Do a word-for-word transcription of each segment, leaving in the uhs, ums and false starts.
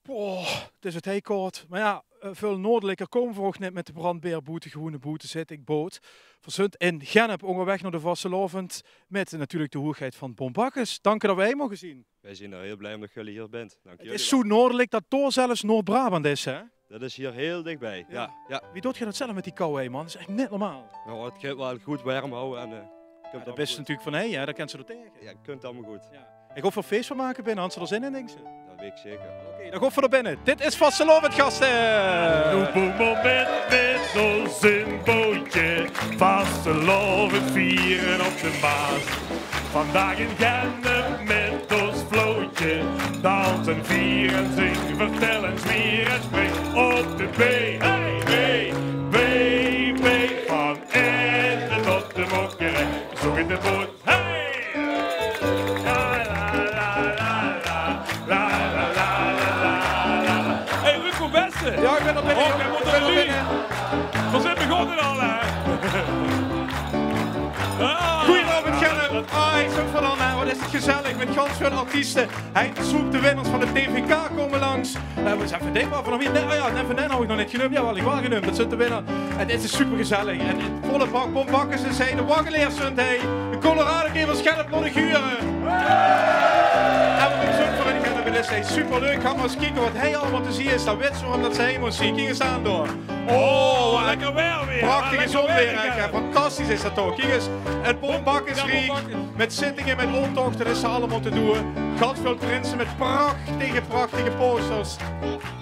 Boah, 't is 't hei kaod. Mer jao, eh, väöl noordelikker kómme v'r ouch neet mit de brandbeer boete, gewoen boete zitting, boot. V'r zunt in Gennep óngerwaeg nao de vastelaovend mit natuurlik de hoegheid van Bom Bakkes. Dank dat v'r hei moge zeen. Wij zien er heel blij om dat jullie hier bent. Dank jullie wel. 't Is zoe noordelik dat dao zelfs Noord-Brabant is, hè? Dat is hier heel dichtbij. Jao. Jao, jao. Wie doot geer dat zelf mit die kou, hè, man? Dat is ech neet normaal. Nou, 't geit wel good werm hawwe en, eh, kump allemaol good. Jao, dat bis natuurlik van hei, hè? Dat kins se d'r taenge. Jao, kump allemaol good. Jao. En gaot geer d'r fees van make binne? Hant ze d'r zin in, dinks se? Dat weit ik zeker. Oké, dan gaon v'r nao binne. Dit is Vastelaovend, gaste! Noe boem op mit, mit ós in bootje. Vastelaovend viere op de Maas. Vandaag in Gennep mit ós vlootje. Dans en vier en zing, vertel en zwier en spring op de B. Hey, B, B, B. Van Ende tot de Mokkerij. Zoek in de boot. Hey! La, la, la, la, la. La, la, la, la, la, la. Hey, Luc, hoe bès se? Jao, ik bin d'r binne, jóng. Oh, ik bin d'r binne. V'r zeen begós al, hè? Ah. Goojenaovend, Gennep. Ah, ik zit van aan, hè. Wat is 't gezellig. Mit gans väöl artieste. Hey, zoek de winners van 't T V K kómme langs. Eh, we zeen vandaag waal vanaf hie. Nae, oh jao, nae, vandaag hou ik nog neet geneump. Jaowel, ik waal geneump. Dat zunt de winnaar. En 't is super gezellig. En in volle bak, Bom Bakkes is hei, de Waggeleers zunt hei, de Colorado Kevers, Gennep, laot uch hure. En wat ik zoek veur in Gennep, 't is hei superleuk. Gaot mer ins kieke wat hei allemaol te zeen is. Dan wits se waorum dat se hei mós zeen. Kiek ins aan dao. Oh, wat lekker weer weer. Prachtige zon weer, hè. Fantastisch is dat toch. Kiek ins, 't Bom Bakkes Riek. Mit zittinge, mit ómtochte, dat is d'r allemaol te doon. Gans väöl prinse mit prachtige, prachtige posters.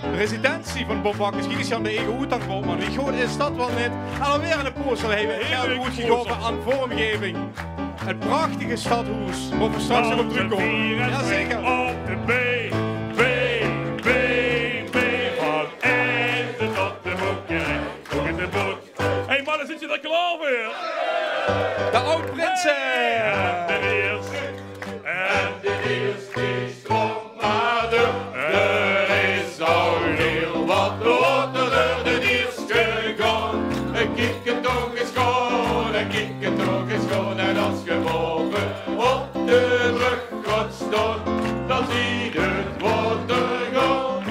De residentie van Bom Bakkes, kiek ins aan de eige oethangbord, man. Wie good is dat waal neet? En alweer 'ne poster, hei, geld good gegaove aan vormgeving. 't Prachtige stadhoes, wo v'r straks nog op trökkómme. Jazeker. Op de B, B, B, B, van Ende tot de Mokkerij. Zoek in de boot. Hey mannen, zit geer d'r klaor veur? De aod-prinse! En de Diers. En de Diers, die stroomt mer door. D'r is al hiel wat water door de Diers gegaon. Kiek 't toch ins gaon, kiek 't toch ins gaon. En as ge bove op de brögk gaot staon, dan zeet ge 't water gaon.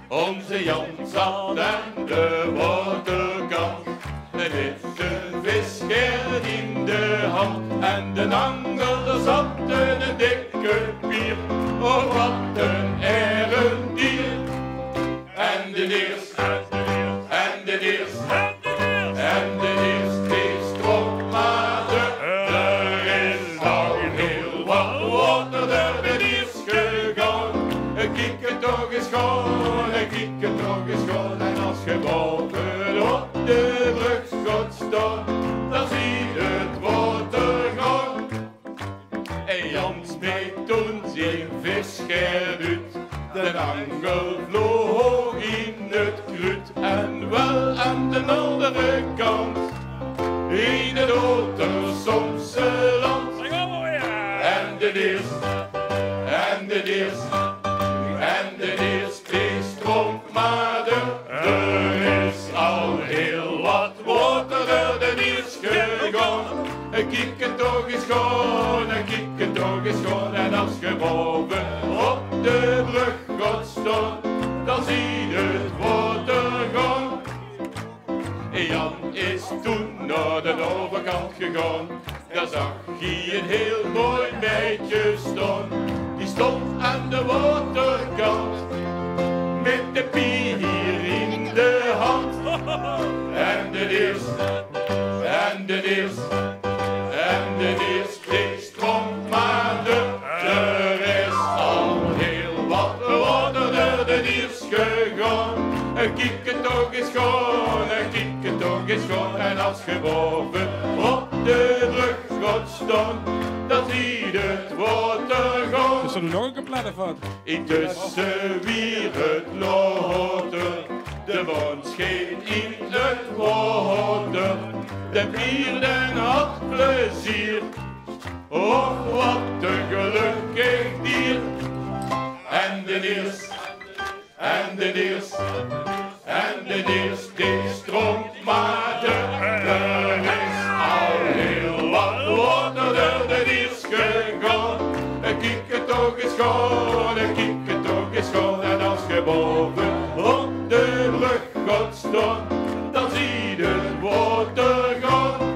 Ózze Jan zaot aan de waoterkant, mit zien visker in de hand. En d'n angel, dao zaot 'ne dikke pier. Och, wat 'n eredier. En de Diers, en de Diers, en de Diers, die stroomt mer door. D'r is al hiel wat water door de Diers gegaon. Kiek 't toch ins gaon, kiek 't toch ins gaon. En as ge bove op de brögk gaot staon, dan zeet ge 't water gaon. En Jan smeet toen zien visker oet. D'n angel vloog in 't kruut. En waal aan d'n andere kant, in 't Ottersomse land. En de Diers, en de Diers, en de Diers, die stroomt mer door. D'r is al hiel wat water door de Diers gegaon. Kiek 't toch ins gaon, kiek 't toch ins gaon. En as ge bove op de brögk gaot staon, dan zeet ge 't water gaon. Jan is toen nao d'n euverkant gegaon. Dao zag hie 'n hiel mooi meidje staon. Die stóng aan de waoterkant mit de pier in de hand. En de Diers, en de Diers, en de Diers, die stroomt mer door. D'r is al hiel wat water door de Diers gegaon. Kiek 't toch ins gaon, kiek 't toch ins gaon. En as ge bove op de brögk gaot staon, dan zeet ge 't water gaon. Is d'r noe nog 'n couplet of wat? Intösse wier 't laoter, de maan scheen in 't waoter. De pier dae haw plezeer, och, wat 'n gelökkig dier. En de Diers, en de Diers, en de Diers, die stroomt mer door. D'r is al hiel wat water door de Diers gegaon. Kiek 't toch ins gaon, kiek 't toch ins gaon. En as Bove op de brögk gaon staon, dan zuus se 't water gaon.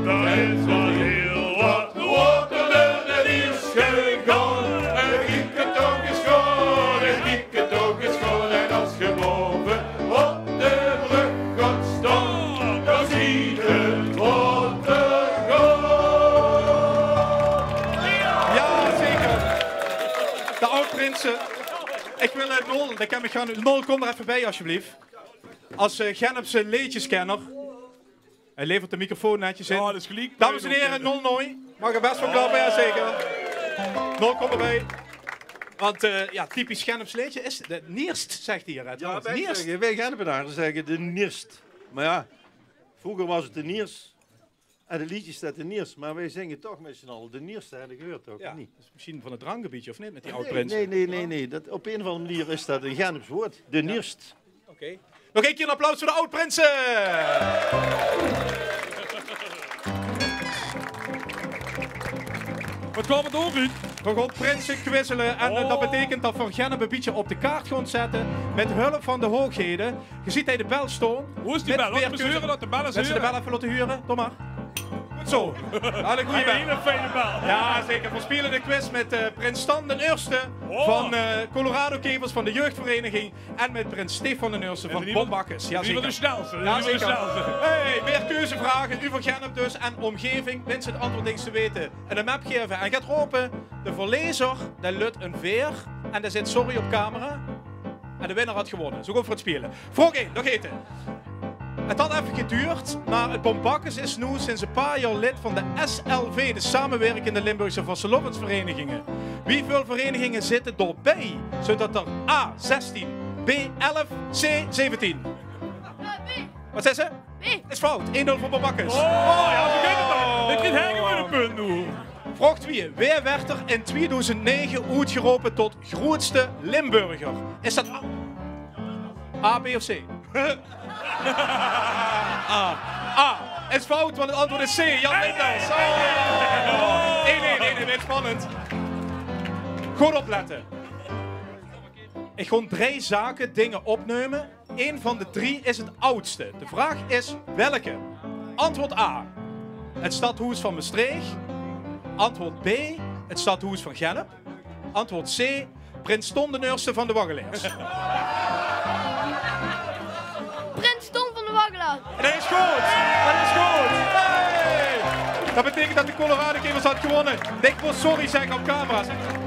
Dao is al hiel wat water door de Niers gegaon. En kiek 't toch ins gaon, en kiek 't toch ins gaon. En es se bove op de brögk gaon staon, dan zuus se 't water gaon. Jao, zeker. De aod-prinse. Ich wil, eh, Nol, dao kin ich gaon. Nol, kóm d'r effe bie, alsjeblieft. Es, eh, Gennepse leedjeskenner. Hae levert de microfoon netjes in. Jao, det is geliek. Dames en here, Nol Nooi. Maag d'r bès veur klappe, jao zeker. Nol, kóm d'rbie. Want, eh, jao, typisch Genneps leedje is de Nierst, zaet 'r hie, hè, trouwens. Nierst. Veer Gennepenaere zègke de Nierst. Mer jao, vreuger waas 't de Niers. En 't leedje steit de Niers, mer veer zinge toch mit z'n alle de Nierst, hè, det gehuuert ouch neet. Jao, det is mesjien van 't drankgebiedje, of neet, mit die aod-prinse? Nae, nae, nae, nae. Det, op ein of anger meneer is det ein Genneps waord. De Nierst. Oké. Nog ein kier ein applaus veur de aod-prinse! Waat gaon v'r doon, Ruud? V'r gaon prinse quizzele en, eh, det beteikent det v'r Gennep ein bietje op de kaart gaon zètte mit hulp van de hoeëgheden. Geer zeet hie de bel staon. Wo is die bel? Laot ins hure det de bel is. Wils se de bel effe laote hure? Dao mer. Good zo. Alle goeie bel. Ein hiel fijn bel. Jao, zeker. V'r speule de quiz mit, eh, prins Stan d'n Ierste van, eh, Colorado Kevers, van de jeugdvereniging, en mit prins Stefan d'n Ierste van Bombakkes. Jao, zeker. Hey, veer keuzevraoge euver Gennep dus en ómgeving. Wins se 't antwoord, dinks te weite, ein mep gaeve en get rope. De verlezer, dae lut ein veer en dae zit sorry op camera. En de winnaar haet gewónne. Zo gaon v'r 't speule. Vraog ein, dao geit 't. 't Haet effe geduurd, mer 't Bombakkes is noe sinds e paar jaor lid van de S L V, de Samenwerkende Limburgse Vastelaovesvereniginge. Wieväöl vereniginge zitte dao bie? Zint det d'r A, zestien, B, elf, C, zeventien? Waat zaes se? B. Is fout. Ein nul veur Bombakkes. Oh, jao, zo geit 't dan. Ich krieg hie ein punt noe. Vraog twieë. Wae waerd d'r in tweeduizend nege oetgerope tot groetste Limburger? Is det A, A, B of C? A. A. Is fout, want 't antwoord is C. Jan Linders. Oh. Ein-ein, ein-ein. Waert spannend. Good oplette. Ich gaon drie zake, dinge opnumme. Ein van de drie is 't aodste. De vraog is welke. Antwoord A, 't stadhoes van Mestreech. Antwoord B, 't stadhoes van Gennep. Antwoord C, prins Ton d'n Ierste van de Waggelaers. Prins Ton van de Waggelaars. Det is good! Det is good! Hey! Det beteikent det de Colorado Kevers haet gewónne. Ich mót sorry zègke op camera.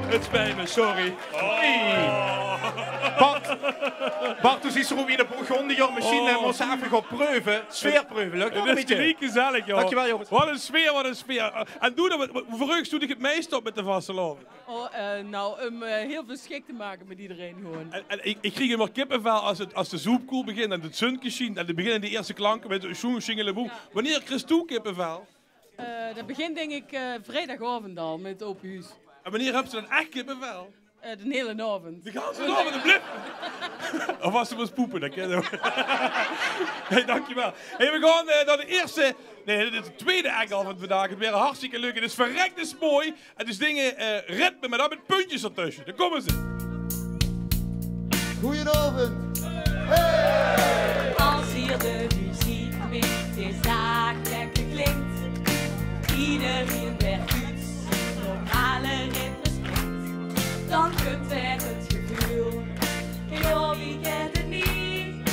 't Spiet mich, sorry. Oei. Bart, Bart, doe zuus d'r oet wie eine Bourgondiër. Mesjien, eh, mós se effe gaon preuve. Sfeer preuve, lök det? 't Is ein bietje gezellig, jao. Dankjewel, jónges. Waat ein sfeer, waat ein sfeer. En doe dan, waat, waat, verheugs doe dich 't meiste op mit de vastelaovend? Oh, eh, nou, um, eh, hiel väöl sjik te make mit ederein gewoon. En, en ich, ich krieg ummer kippevel es 't, es de zoepkoel begint en 't zunke sjient en dan beginne die ierste klanke mit zoe'n sjoen sjingeleboe. Jao. Wannieër kriegs doe kippevel? Eh, det begint, dink ich, eh, vriedigaovend al mit ope huus. En wannieër höbs se dan ech kippevel? Eh, d'n hielen aovend. De ganse aovend, det blief. Of es se mós poepe, det kin ouch. Hey, dankjewel. Hey, veer gaon, eh, nao de ierste, nae, dit is 't twiede act al van vandaag. 't Waert hartstikke leuk. 't Is verrekdes mooi. En dus dinge, eh, ritme, mer dan mit puntjes d'rtösje. Dao kómme ze. Goeienaovend. Hey! As hie de meziek mit de zaag lekker klink, ederein waert good, normale ritmes bringk, dan kump 't geveul, jao, wie kint 't neet?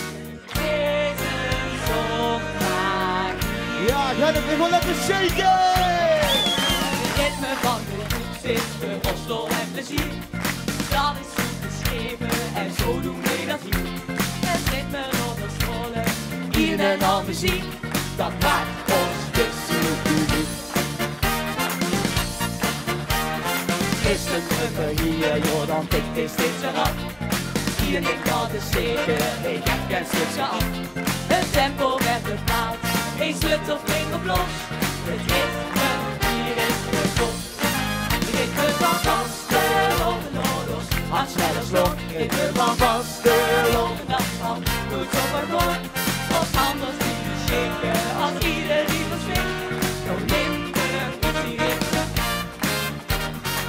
Dit is toch magie. Jao, gaon v'r gewoon lekker shake! 't Ritme van de groep zit veur ós lol en plezeer. Det is good besjreve en zo doon veer det hie. 't Ritme laot ós rolle in ein anger meziek. Det maak ós dus zo uniek. Is de drummer hie, jao, dan tikt 'r steeds weer aaf. Hie niks te zègke, ich höb gein switch aaf. 't Tempo waert bepaald, ein slöt of dink op los. 't Ritme hie is de top. 't Ritme van vastelaovend, es snel es lóch. 't Ritme van vastelaovend, det kan noeit zo verdoon. Ós anders die sjike, es ederein versjrik. Jao, Limburg is hie.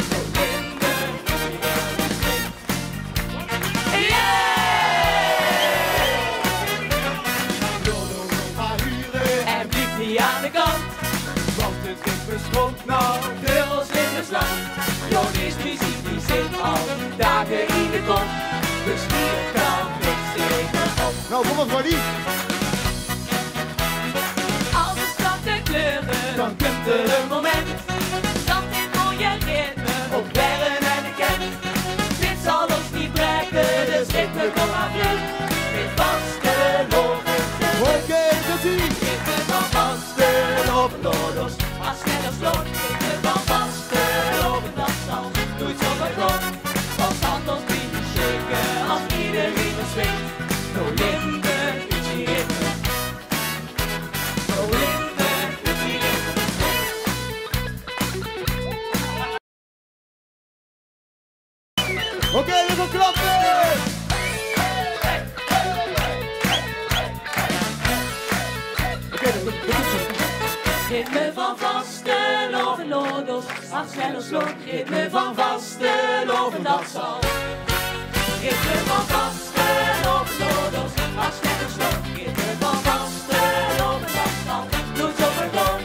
Jao, Limburg is hie. Jao, Veer sjtóng nog veur ós in de sjlang. Jao, dees meziek die zit al daag in de kop. Dus hie kan niks taenge op. Noe, kóm op, Ronnie. Alles sjtóng te kleure, dan kump d'r e moment det dit mooie ritme op Bern en de Kent. Dit zal ós neet brèkke, dus ritme, kóm mer vlug. Mit vastelaovend. Oké, komt-ie. Ritme van vastelaovend, laot ós afsjnelle sjlót. Ritme van vastelaovend, det zal noeit zoemer gaon. Want anders blieve sjeke es ederein ós wint. Noe Limburg, utsj ritme. Noe Limburg, utsj ritme. Oké, veer gaon klappe! Oké, det is good. Ritme van vastelaovend, laot ós afsjnelle sjlót. Ritme van vastelaovend, det zal. Ritme van vastelaovend, laot ós afsjnelle sjlót. Ritme van vastelaovend, det zal noeit zoemer gaon.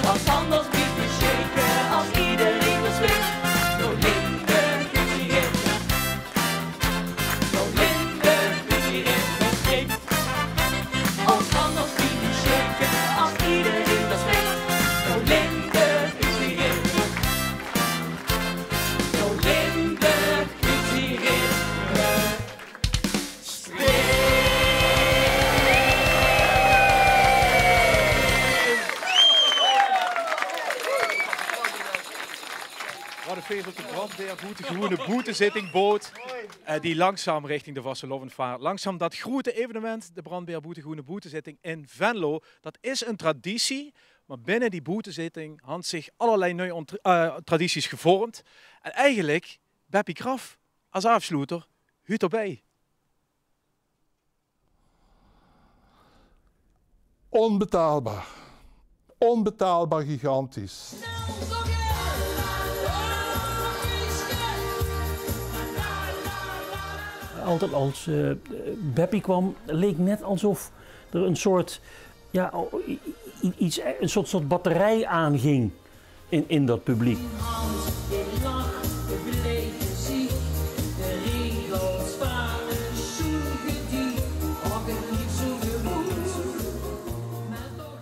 Want anders blieve sjeke es ederein ós wint. Noe Limburg, utsj ritme. Noe Limburg, utsj ritme. Want anders blieve sjeke es ederein ós wint. Noe Limburg, utsj ritme. Noe Limburg, utsj ritme. Waat e fees op de Brandbeer Boetegewoeëne Boetezitting boot, eh, die langzaam richting de vastelaovend vaart. Langzaam det groeëte evenement, de Brandbeer Boetegewoeëne Boetezitting in Venlo. Det is ein traditie, mer binne die boetezitting hant zich allerlei nuuj ont-, eh, tradities gevormd. En eigelik Beppie Kraft es aafsjloeter huuert d'rbie. Onbetaalbaar. Onbetaalbaar gigantisch. Altied es, eh, Beppie kwaam, leek net esof d'r ein soort, jao, i-, i-, iets, ein soort, soort batterij aanging in, in det publiek.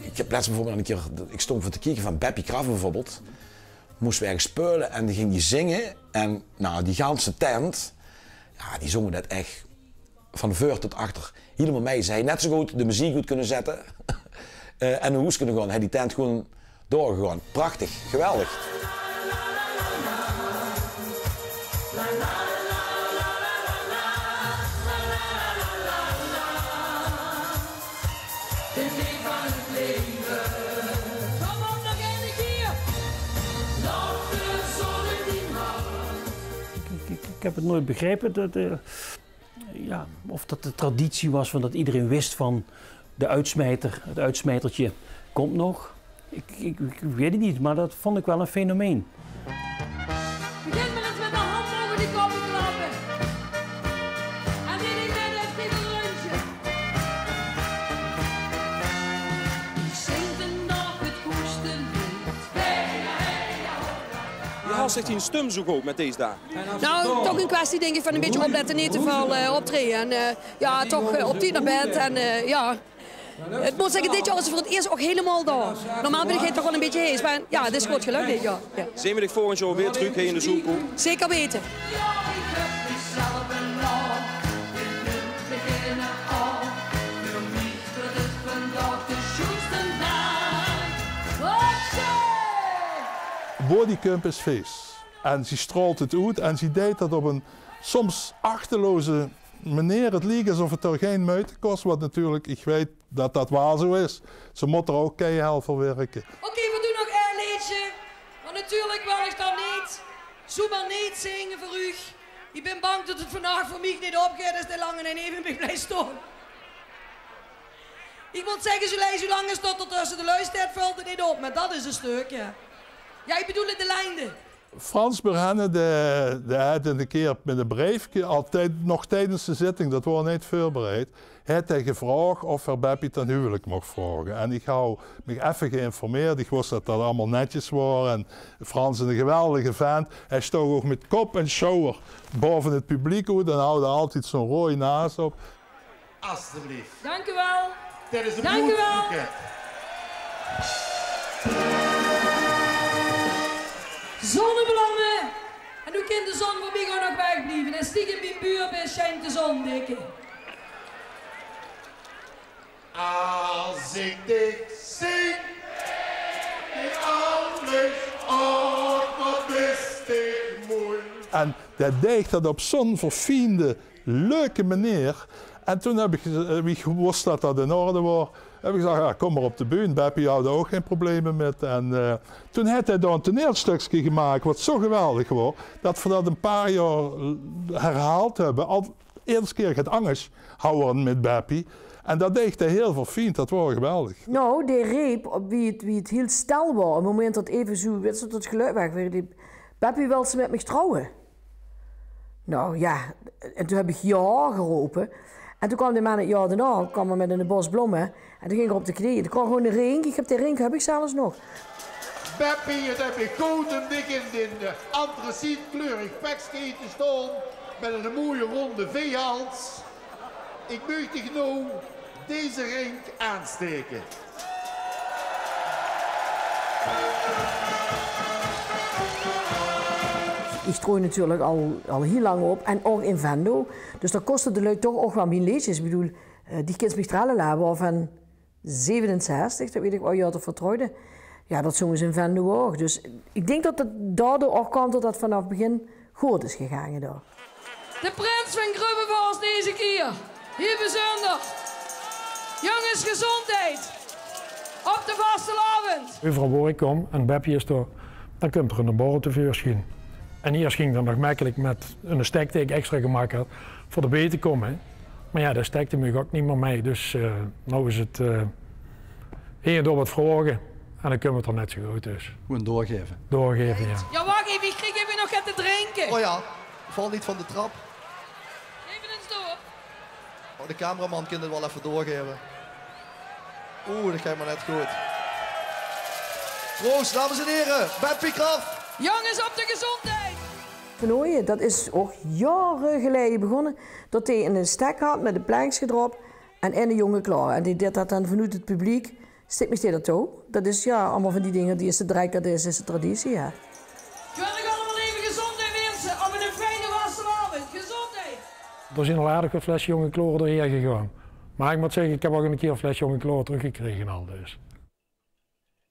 Ich höb lèts bieveurbeeld ein kier, ich stóng veur te kieke van Beppie Kraft bieveurbeeld. Mós erges speule en dan ging die zinge. En, nou, die ganse tent, jao, die zónge det ech van veur tot achter hielemaol mei. Ze haj net zoe good de meziek good kónne zètte, eh, en nao hoes kónne gaon. Haj die tent gewoen doorgegaon. Prachtig, geweldig. Kom op, nog eine kier. Laot de zon in dien hart. Ik, ik, ik, ik heb het nooit begrepen, dat, eh, ja, of dat de traditie was van dat iedereen wist van de uitsmijter, het uitsmijtertje komt nog. Ik, ik, ik weet het niet, maar dat vond ik wel een fenomeen. Begin maar eens met de hand boven die kop te klappen. En dit is net het titelrondje. Ik zing vandaag het hoogste lied. Wie haolt zich dien stum zoe good mit dees daag? Nou, toch een kwestie, denk ik, van een beetje opletten, niet te veel, eh, optreden. En, eh, ja, toch, eh, op tijd naar bed. En, eh, ja, ik moet zeggen, dit jaar is het voor het eerst ook helemaal door. Normaal ben ik toch wel een beetje hees, maar ja, het is goed gelukt dit jaar. Ja. Zeen v'r dich volgend jaor weer trök hie in de Zoelkoel? Zeker weten. Boetie kump is fees. En ze straolt het oet en ze deit dat op een soms achteloze meneer. Het liek esof het er geen meute kost, wat natuurlijk, ik weet dat dat waal zoe is. Ze mot er ook keihel voor werken. Oké, we doen nog een leedje. Maar natuurlijk wil ik dan niet zomaar niet zingen voor u. Ik ben bang dat het vandaag voor mij niet opgaat als de lange en even bij blijft staan. Ik moet zeggen, zolang, zolang is tot er tussen de lui staat, valt het niet op. Maar dat is een stuk, ja. Ja, ik bedoel in de lengte. Frans Burhenne, dae, dae haet 'ne kier mit e breefke, al tij-, nog tijdens de zitting, dat waor neet veurbereid, haet hae gevraog of hae Beppie ten huwelijk moch vraoge. En ich haw mich effe geïnformeerd, ich wós dat dat allemaol netjes waor. En Frans is 'ne geweldige vent. Hae stoog ouch mit kop en sjouwer baove 't publiek oet en hawde altied zo'n rooj naas op. Alstublieft. Dank u wel. Dit is een bloedboeket. Zonneblome. En noe kin de zon veurbie gaon, nog wegblieve. En stiekem bie buur bis, sjijnt de zon dikke. Als ik dich zing, die anders, och, wat is dit mooi. En dae deeg dat op zo'n verfiende, leuke meneer. En toen höb ich, eh, wie ich wós dat dat in orde waor, höb ich gezag: "Jao, kóm mer op de bühne." Beppie haw dao ouch gein probleme mit. En, eh, toen haet hae dao e toneelstökske gemaak wat zo geweldig waor, dat v'r dat e paar jaor herhaald höbbe. Al eder kier get angers hawwe v'r mit Beppie. En dat deeg hae hiel verfiend, dat waor geweldig. Nou, dae reep, op wie 't, wie 't hiel stil waor, op 't moment dat effe zoe, wits se, dat gelök weg weer, reep: "Beppie, wils se mit mich trouwe?" Nou jao, en toen höb ich jao gerope. En toen kwaam dae man 't jaor daonao, kwaam 'r mit 'ne bos blomme. En toen ging 'r op de knieje. Toen kreeg 'r gewoon 'ne ring. Ich höb dae ring, höb ich zelfs nog. Beppie, 't haet mich good en dik in dien, eh, antracietkleurig pekske te staon. Mit 'ne mooie ronde V-hals. Ich maag dich noe deze ring aanstaeke. Ich troej natuurlik al, al hiel lang op en ouch in Venlo. Dus dao kóste de luuj toch ouch waal mien leedjes. Ich bedoel, eh, Die kins mich tralala, waor van zevenenzestig, dat weit ich, o jao, dat v'r trouwde. Jao, dat zónge ze in Venlo ouch. Dus ich dink dat 't daodoor ouch kump dat dat vanaaf 't begin good is gegange dao. De prins van Grubbevors deze kier. Hiel bezunjer. Jónges, gezóndheid. Op de vastelaovend. Euveral wo ich kóm en Beppie is dao, dan kump d'r 'ne borrel te veursjien. En iers ging dat nog mekkelik mit 'ne stek die ich extra gemaak had veur d'rbie te kómme. Mer jao, dae stek dae maag ouch neet mie mei. Dus, eh, noe is 't, eh, hie en dao wat vraoge en dan kump 't d'r net zo good. Dus gewoon doorgaeve. Doorgaeve, jao. Jao, wach effe, ich krieg effe nog get te drinke. O jao, val neet van de trap. Effe ins door. O, de cameraman kin 't waal effe doorgaeve. Oeh, dat geit mer net good. Proost, dames en here. Beppie Kraft. Jónges, op de gezóndheid. Van Ooyen, dat is ouch jaore geleje begós, dat dae 'ne stek had mit e plenkske d'rop en 'ne jónge klaor. En dae deeg dat dan vanoet 't publiek. Stik mich dae d'r toe. Dat is, jao, allemaol van die dinger, die is 't rijk, dat is, is 't traditie, jao. Ich wil uch allemaol effe gezóndheid winse op 'ne fijne vastelaovend. Gezóndheid! D'r zeen al aardig get flesje jónge klaor doorhaer gegange. Mer ich mót zègke, ich höb ouch 'ne kier e flesje jónge klaor trökgekrege al, dus.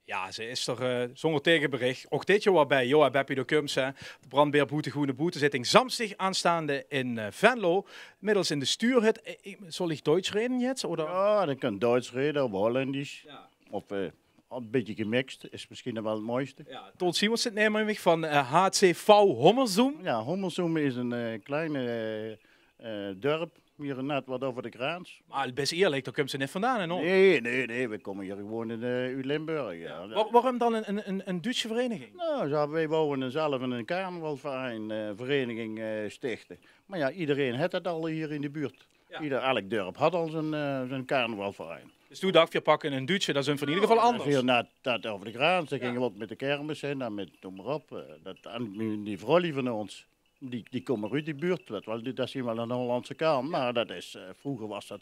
Jao, ze is d'r, eh, zónger taegeberich. Ouch dit jaor weer bie. Jao, Beppie, dao kums se. De Brandbeer Boete Goene Boete zitting. Samsdig aanstaonde in, eh, Venlo. Middels in de Stuurhut. Eh, eh, zal ich Duits rede jetzt, oder? Jao, dan kins se Duits rede of Hollandisch. Jao. Of, eh, e bietje gemixt is mesjien nog waal 't mooiste. Jao, Ton Simons zit naeve mich van, eh, H C V Hommersum. Jao, Hommersum is e, eh, klein, eh, eh, dörp, hie net wat euver de graans. Mer bès ierlik, dao kums se neet vandaan, hè, of? Nae, nae, nae, veer kómme hie gewoon in, eh, oet Limburg, jao. Jao. Wa-, waorum dan 'n, 'n, 'n, 'n Duutsje vereiniging? Nou, ze hadde, veer wouwe zelf 'n carnavalsverein, eh, vereiniging, eh, stichte. Mer jao, ederein haet dat al hie in de buurt. Jao. Eder, elk dörp had al zien, eh, zien carnavalsverein. Dus doe dachs, veer pakke 'n Duutsje, dan zunt veer in eder geval anders. Jao, dat, dat euver de graans, dao ginge veer ouch mit de kermis hin en mit, num mer op. Eh, dat, en die, die vrullie van ós, die, die kómme oet die buurt, wèts se waal, die, dat zeen waal aan de Hollandse kant, mer dat is, eh, vreuger waas dat,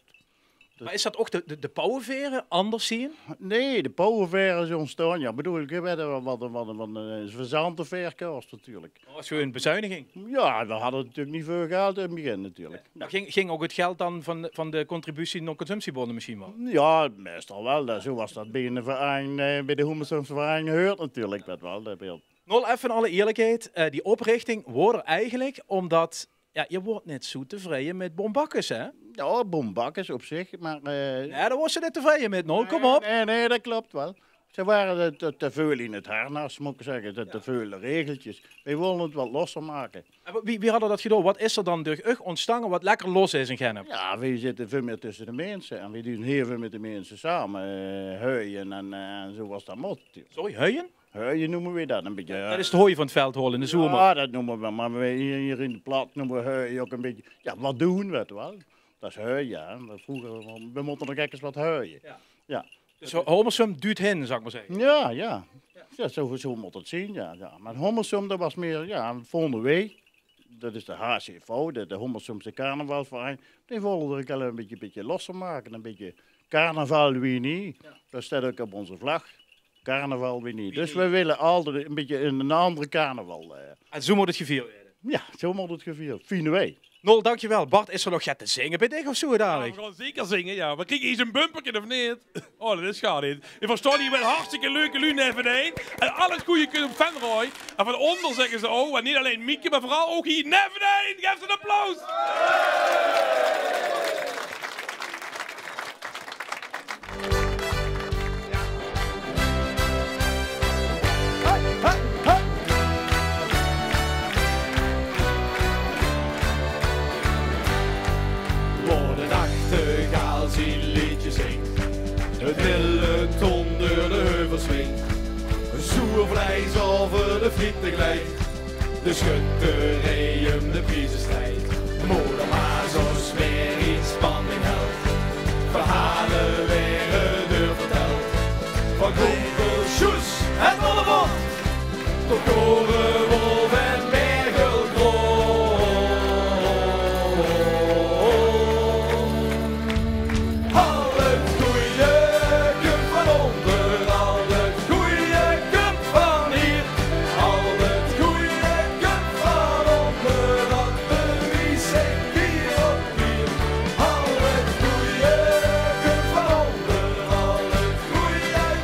dat... Mer is dat ouch de, de, de Pauwevere anders hie? Nae, de Pauwevere is óntstaon, jao, bedoel, ich weit waal, wat, wat, wat, eh, faisanteverkoop natuurlik. Dat waas gewoon bezuiniging. Jao, veer hadde natuurlik neet väöl geld in 't begin natuurlik. Jao. Mer ging, ging ouch 't geld dan van, van de contributie nao consumptiebonne mesjien waal? Jao, meistal waal. Dat, zoe waas dat bie 'ne verein, eh, bie de Hommersumse verein gehuurd natuurlik, dat waal, dat beeld. Nol, effe in alle ierlikheid, eh, die oprichting waor d'r eigelik ómdat, jao, geer waort neet zoe tevreje mit Boom Bakkes, hè? Jao, Boom Bakkes op zich, mer, eh... Jao, dao waors se neet tevreje mit, Nol, kóm op. Nae, nae, dat klop waal. Ze wore te, te, te väöl in 't harnas, mót ich zègke. Te, te väöl regeltjes. Veer wólle 't wat losser make. En wa-, wie, wie hat 'r dat gedaon? Wat is d'r dan durch uch óntstange wat lekker los is in Gennep? Jao, veer zitte väöl mieë tösse de minse. En veer doon hiel väöl mit de minse same, eh, huie en, eh, en zoe es dat mót. Sorry, huie? Heuie neume weej det ein bietje. Det is 't hooi van 't veld haole in de zomer. Jao, det neume weej, mer weej hie, hie in 't plat neume weej heuie ouch ein bietje. Jao, waat doon, wèt geer waal. Det is heuie, jao. Mer vreuger, weej mótte nog efkes waat heuie. Jao. Jao. Dus Ho-, Hommersum duut hin, zal ich mer zègke. Jao, jao. Jao, zoe, zoe mót 't zeen, jao, jao. Mer Hommersum, det waas mier, jao, volgende waek. Det is de H C V, de, de Hommersumse carnavalsverein. Die wólle d'r ein bietje, bietje losser make, ein bietje carnaval wie nie. Jao. Det steit ouch op ózze vlag. Carnaval wie nie. Dus weej wille altied ein bietje ein, ein anger carnaval, eh. En zoe mót 't gevierd waere. Jao, zoe mót 't gevierd. Vinje weej. Nol, dankjewel. Bart, is d'r nog get te zinge bie dich of zoe dalik? Jao, weej gaon zeker zinge, jao. Weej kriege hie ein bumperke of neet? Oh, det is gaar neet. Ich verstaon hie waal hartstikke leuke luuj, Neef en Hein. En al 't gooj kump oet Venroj. En van ónger zègke ze ouch, en neet allein Mieke, mer veural ouch hie Neef en Hein. Gaef ze ein applaus. Waat ein nachtegaal zien leedje zingk. 't Milleton door de heuvel swingk. Zoer vleis euver de friete gleid. De sjötterie um de prieze stried. Moder Maas ós weer in spanning hèlt. Verhaole waere deur vertèld. Van Krompel, Sjoes en Bollebot. Tot Korewolf en Mergelgroot. Al 't gooj kump van ónger, al 't gooj kump van hie. Al 't gooj kump van ónger, det bewies ich hie op hie. Al 't gooj kump van ónger, al 't gooj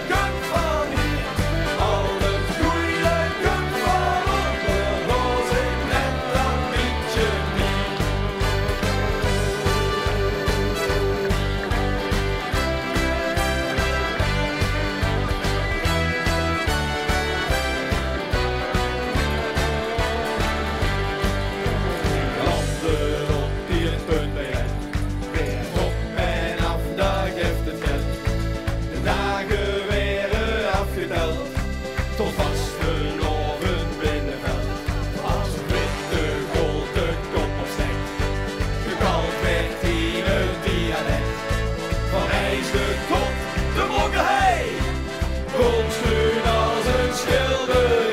kump van hie. Al 't gooj kump van ónger, waas ich net ein bietje mie. Lande op die punt bie Rijn. Weer op en aaf, dao guf 't geld. De daag waere aafgetèld. Tot vastelaovend Binneveld. As witte gold de kop opstek. Gekald waert in 't dialek. Van Eijsde tot de Brokkerhei. Bronsgroen as ein sjilderie.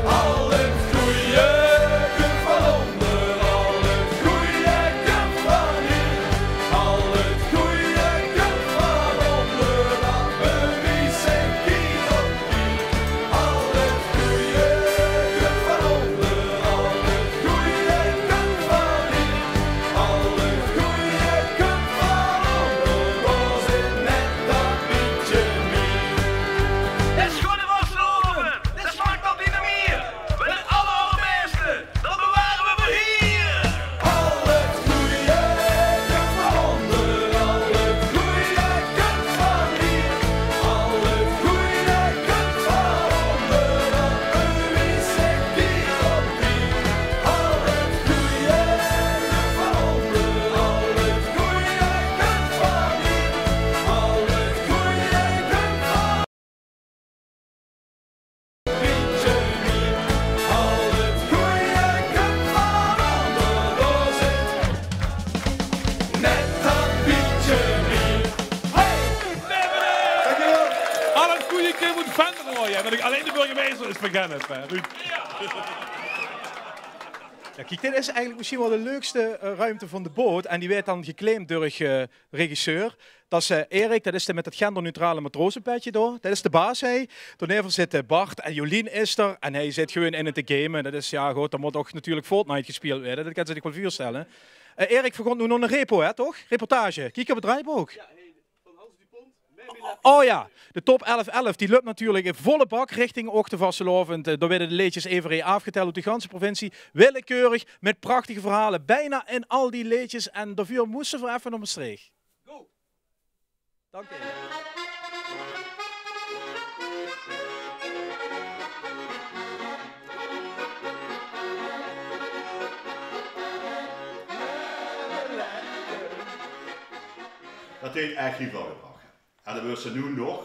Al 't gooj kump van ónger, al 't gooj kump van hie. Al 't gooj kump van ónger, det bewies ich hie op hie. Al 't gooj kump van ónger, al 't gooj kump van hie. Al 't gooj kump van ónger, waas ich net ein bietje mie. Sjoon vastelaovend, det smaak al neet mie. Weej zeen 't aller, allerbèste. Det beware weej veur hie. Al 't gooj kump van ónger, al 't gooj kump van hie. Al 't gooj kump van ónger, det bewies ich hie op hie. Al 't gooj kump van ónger, al 't gooj kump van hie. Al 't gooj kump van Bietje mie, al 't gooj kump van ónger, dao zit net dat bietje mie. Hey! Dankjewel. Al 't gooj kump oet Venroj, jao, det ich allein de burgemeister is vergèt, hè, Ruud. Jao, kiek, dit is eigelik mesjien waal de leukste, eh, ruimte van de boot. En die weurt dan geclaimd door, eh, regisseur. Det is, eh, Erik, det is de mit det genderneutrale matrozepetje dao. Det is de baas, hè. Daoneve zitte Bart en Jolien is d'r. En hae zit gewoon in 't te game. Det is, jao, good, d'r mót ouch natuurlik Fortnite gespeeld waere. Det kins se dich waal veurstelle. Eh, Erik, veer gaon noe nao ein repo, hè, toch? Reportage. Kiek op 't draaibook. Oh jao, de top elf elf, die löp natuurlik in volle bak richting ouch de vastelaovend. Eh, dao weure de leedjes aevereen aafgetèld oet de ganse provincie. Willekeurig, mit prachtige verhaole. Bijna in al die leedjes. En daoveur móste veer effe nao Mestreech. Dank dich. Det Dat heet ech hiel väöl gebrach. En dan weurt ze noe nog,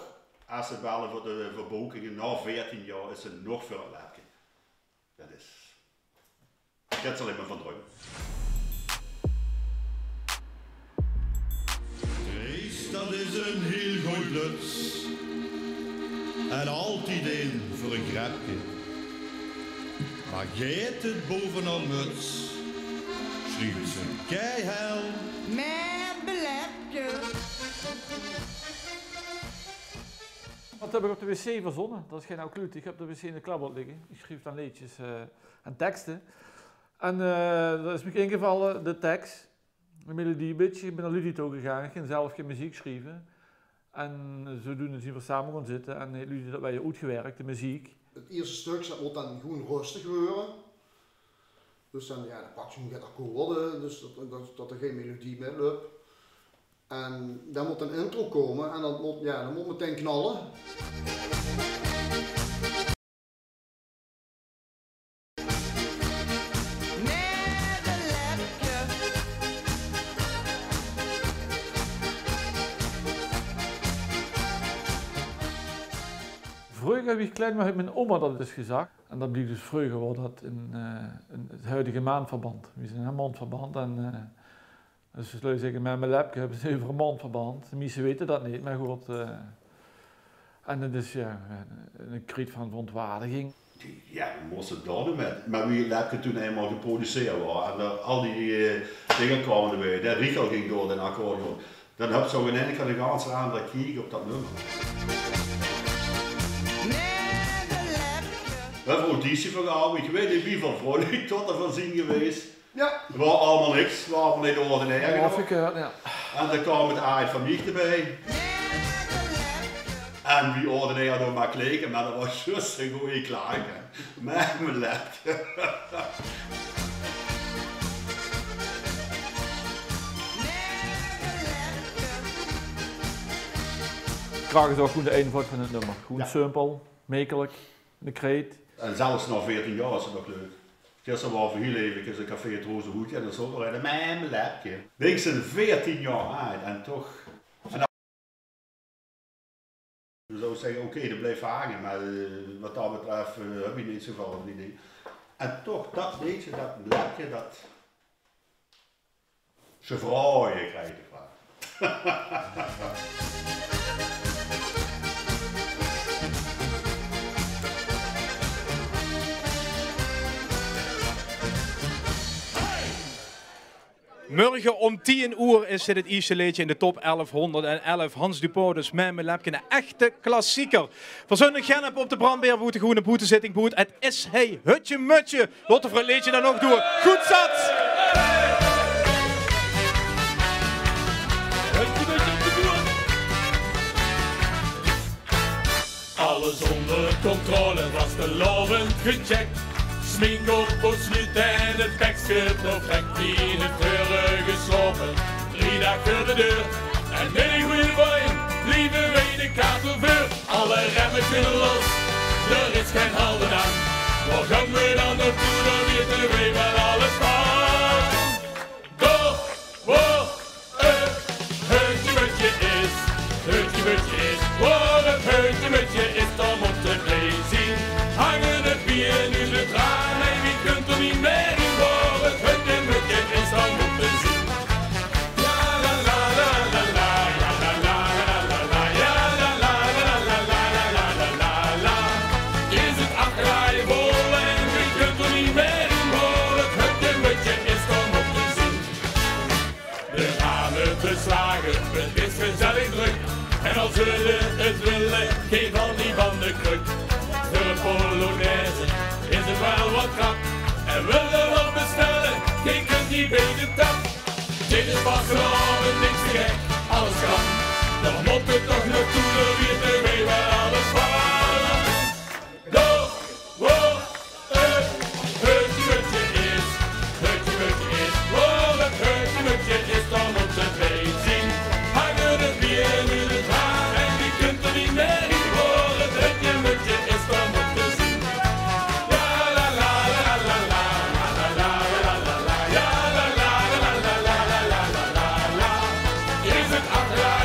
es ze belle veur de, veur boekinge, nao veertien jaor is ze nog veur 't Lepke. Dat is, ich kin d'r allein mer van druime. Drees, dat is 'n hiel gooj bluts. En altied in veur e grepke. Mer geit 't bove häör muts, sjrief ze keihel: Mèmmelepke. Dat höb ich op de wc verzónne. Dat is gein auw kluut. Ich höb op de wc 'ne klabbord ligke. Ich sjrief dan leedjes, eh, en tekste. En, eh, dat is mich ingevalle, de teks, de melodie e bietje. Ich bin nao Ludi touw gegange. Ich kin zelf gein meziek sjrieve. En zodoende zeen v'r same gaon zitte en heet Ludi dat weer oetgewerk, de meziek. 't Ierste stök, dat mót dan gewoen röstig weure. Dus dan, jao, dan pak ze get akkoorde, dus dat, dat, dat d'r gein melodie mèt löp. En dan mót 'n intro kómme en dat mót, jao, dat mót metein knalle. Vreuger, wie ich klein waor, heet mien oma dat ins gezag. En dat blief dus vreuger, waor dat in, eh, in 't huidige maondverband. Wie zeen in maondverband en, eh, Dus de lui zègke: "Mèmmelepke, höbbe ze euver e maondverband?" De mieste weite dat neet, mer good, eh, en dat is, jao, 'ne kreet van verontwaardiging. Jao, wat mós se dao noe mèt? Mer wie 't lepke toen einmaol geproduceerd waor en d'r al die, eh, dinger kaome d'rbie, de riegel ging door d'n accordeon, dan höbs se ouch in eine kier 'ne gans anger kiek op dat nummer. Mèmmelepke. Veer höbbe auditie veur gehad, ich weit neet wieväöl vrouwe tot d'r van zeen gewees. Jao. 't Waor allemaol niks, 't waor allemaol neet ordinair genóg. Of ich, eh, jao. En dan kaom 't aaj van mich d'rbie. En wie ordinair 't ouch mer kleek, mer dat waor zjus 'n gooj klaag, hè. Mèmmelepke. Krach is ouch gewoen de einvoud van 't nummer. Gewoen simpel, mekelek, 'ne kreet. En zelfs nao veertien jaor is 't nog leuk. Gister waore v'r hiel eve in 't café 't Roze Hoedje en dan zónge v'r: "Mèmmelepke." Dink, zeen veertien jaor aajd en toch. En dan, dan zouws se zègke: oké, dat blief hange, mer, eh, wat dat betröf, eh, höb ich neet zoväöl van die dinger. En toch, dat leedje, dat lepke, dat Ze vraoge, krieg ich de vraog. Mörge óm tieën oer is dit 't ierste leedje in de top elfhónderdelf. Hans Dupaudes, Mèmmelepke, 'ne echte klassieker. Veer zeen in Gennep op de Brandbeer, boe de gewoene boetezitting boet. 't Is hei Hutje Mutje. Laot v'r 't leedje dan ouch doon. Good zat! Alles ónger controle, vastelaovend gecheckt. Smink op, borsluut en 't pekske perfect. In 't veurige gesjlaope, drie daag veur de deur. En mit 'n gooj boei blieve veer de kater veur. Alle remme kinne los, d'r is gein halde aan. Wao gaon v'r dan nao toe, dan weite v'r waal alles van. Dao, wao 't Hutje Mutje is, Hutje Mutje is, wao 't Hutje Mutje is, dao mótte v'r zeen. Hange 't bie noe de traane, en v'r kinne d'r neet mie in, wao 't Hutje Mutje is, dao mótte v'r zeen. Is 't aafgedraaje vol en geer kint d'r neet mie in, wao 't Hutje Mutje is, dao mótte v'r zeen. De raam is geslage, 't is gezellig drök. En al zulle 't wille, gein val neet van de krök. Veur 'n polonaise is 't waal wat krap. En wille wat bestelle, geer kint neet bie de tap. Dit is vastelaovend, niks te gek, alles kan. Dao mótte v'r toch nao toe, dao weite v'r waal alles van. Dao, wao 't Hutje Mutje is, Hutje Mutje is, wao 't Hutje Mutje is, dao mótte v'r zeen. Hange 't bie noe de traane, en v'r kinne d'r neet mie in, wao 't Hutje Mutje is, dao mótte v'r zeen. Is 't aafgedraaje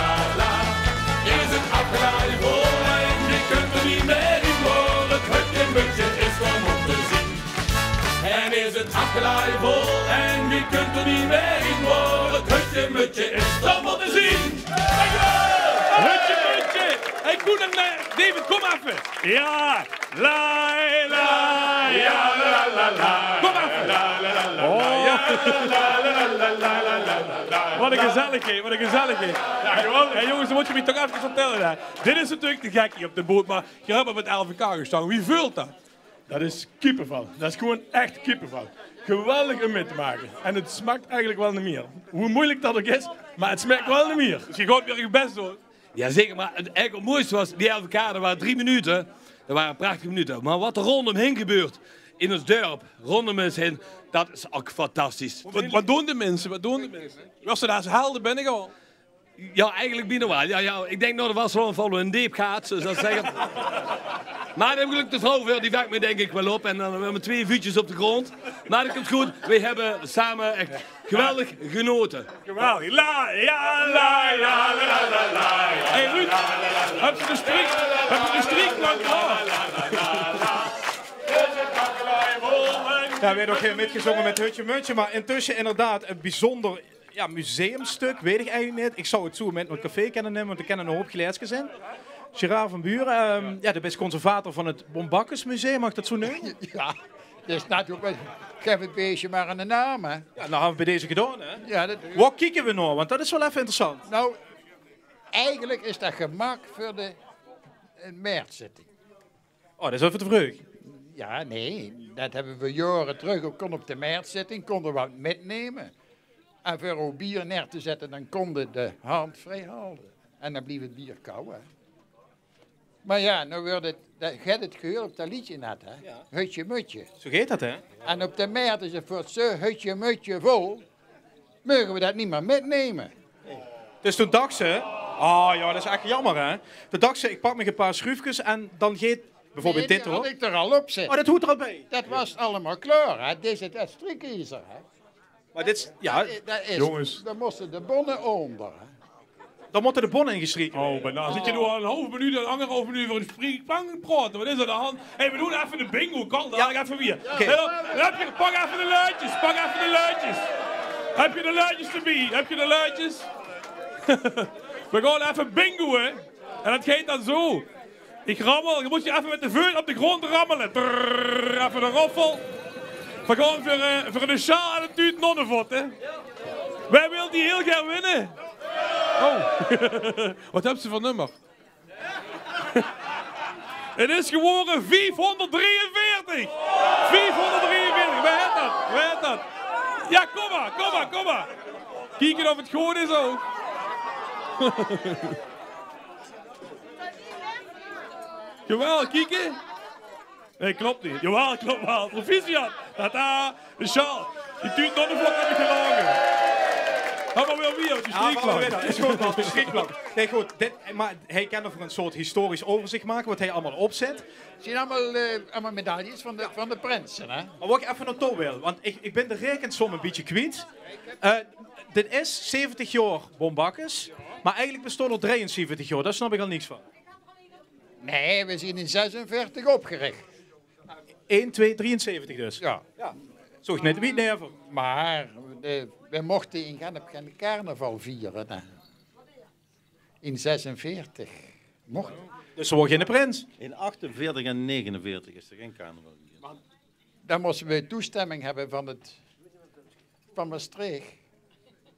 la, la. Is 't afgelaje vol en je kunt er niet meer in, maar het hutje-mutje is er nog te zien. En is 't afgelaje vol en je kunt er niet meer in, maar het hutje-mutje is er nog te zien. Hutje-mutje! Hey, Koen en, eh, David, kom effe. Ja! Lai, lai, ja, la, la, la. Kom effe. Oh. Wat 'n gezelligheid, wat 'n gezelligheid. Ja, geweldig. Hey, jonges, dan mót geer mich toch effe vertèlle, hè. Dit is natuurlik te gek hie op de boot, mer geer höb mit L V K gestange. Wie veult dat? Dat is kippevel. Dat is gewoon ech kippevel. Geweldig óm mit te make. En 't smaak eigelik waal nao mier. Wie meujelik dat ouch is, mer 't smaak waal nao mier. Dus geer gaot weer eur bès doon. Ja, zeker, mer 't, eigelik 't mooiste waas, die L V K, dat wore drie minute. Dat wore prachtige minute. Mer wat d'r róndómhaer gebeurt in ós dörp, róndóm ós haer, dat is ouch fantastisch. Wat, wat doon de minse? Wat doon de minse? Waas d'r dao es helde binne gewoon? Ja, eigelik bienao waal. Ja, ja, ich dink, noe, d'r waas waal ein val in deep gaat, zoals ze zègke. Mer dao höb ich gelök, de vrouw veur, die vang mich dink ich waal op. En dan höbbe v'r twieë vuutjes op de gróndj. Mer dat kump good. V'r höbbe same ech geweldig genaote. Geweldig. La, ja, la, ja, la, la, la, la. Hey, Ruud, höbs se de striek, höbs se de striek lang klaor? Ja, v'r höbbe ouch hiel mitgezónge mit Hutje Mutje, mer intösse inderdaad ein biezónder, ja, museumstök, weit ich eigelik neet. Ich zou 't zoe mit nao 't café kinne numme, want d'r kinne 'nen hoop glaeskes in. Gerard van Buren, ehm, ja, doe bis conservator van 't Bombaccusmuseum, maag ich dat zoe numme? Ja, dat is natuurlik waal, gaef 't beestje mer eine naam, hè. Ja, noe, höbbe v'r bij deze gedaon, hè? Ja, dat... Wo kieke v'r nao? Want dat is waal effe interessant. Noe, eigelik is dat gemaak veur de, eh, maertzitting. Oh, dat is effe te vreug. Ja, nee, dat höbbe v'r jaore trök ouch, kónne op de maertzitting, kónne v'r wat mitnumme. En veur ow bier neer te zètte, dan kónne v'r de hand vrie halde. En dan bleef 't bier kaod, hè. Mer ja, noe weurt 't, dat, geer höb 't gehuurd op dat leedje net, hè? Ja. Hutje Mutje. Zoe geit dat, hè? En op de mert is 't veur 't zoe hutje mutje vol. Meuge v'r dat neet mier mitnumme? Dus toen dach ze, oh ja, dat is ech jaomer, hè? Toen dach ze, ich pak mich ein paar sjruufkes en dan geit bieveurbeeld dit, hè? Nee, die had ich d'r al op zitte. Oh, dat hoort d'r al bij. Dat waas allemaol klaor, hè? Dit is 't striekezer, hè? Mer dit is, ja. Dat is, dat is, jónges, dan mótte de bonne ónder, hè? Dan mótte de bonne ingestreke waere. Oh, mer dan zit geer noe al ein haof minuut en angerhaof minuut euver ein spriekplank te praote. Wat is d'r aan de hand? Hey, v'r doon effe de bingo. Kom, dan effe weer. Oké. Hey, dan, dan höb geer, pak effe de luidjes, pak effe de luidjes. Höb geer de luidjes d'rbie? Höb geer de luidjes? V'r gaon effe bingoe, hè. En dat geit dan zoe. Ich rammel, geer mót effe mit de veut op de gróndj rammele. Trrr, effe de roffel. V'r gaon veur, eh, veur eine sjaal en ein tuut nonnevot, hè. Wae wilt die hiel gaer winne? Oh. Wat höbs se veur nummer? 't Is gewore viefhónderddrieënveertig. Viefhónderddrieënveertig. Wae haet dat? Wae haet dat? Ja, kom mer, kom mer, kom mer. Kieke of 't good is ouch. Jawel, kieke. Nee, klop neet. Jawel, klop waal. Proficiat. Tata. De sjaal. Die tuut nonnevot höb ich gelaoge. Gaon v'r weer, weer op die... Ja, maar strieklap. Weer, is good, man. De strieklap. Nee, good. Dit, maar hae kan nog ein soort historisch euverzich make, wat hae allemaol opzèt. 't Zien allemaol, eh, allemaol medailles van de, van de prinse, hè? Maar wat ich effe nao toe wil, want ich, ich bin de raekensom ein bietje kwiet. Eh, dit is zeventig jaor Bombaccus, maar eigelik bestaot 't al drieënzeventig jaor. Dao snap ich al niks van. Nee, v'r zien in zesenveertig opgerich. Ein, twee, drieënzeventig dus. Ja. Ja. Zoe is 't net wied never. Maar de, v'r mochte in Gennep geine carnaval viere, hè. In zesenveertig mocht. Dus ze wore geine prins. In achtenveertig en negenenveertig is d'r gein carnaval gewees. Dan moste v'r toestemming höbbe van 't, van Mestreech.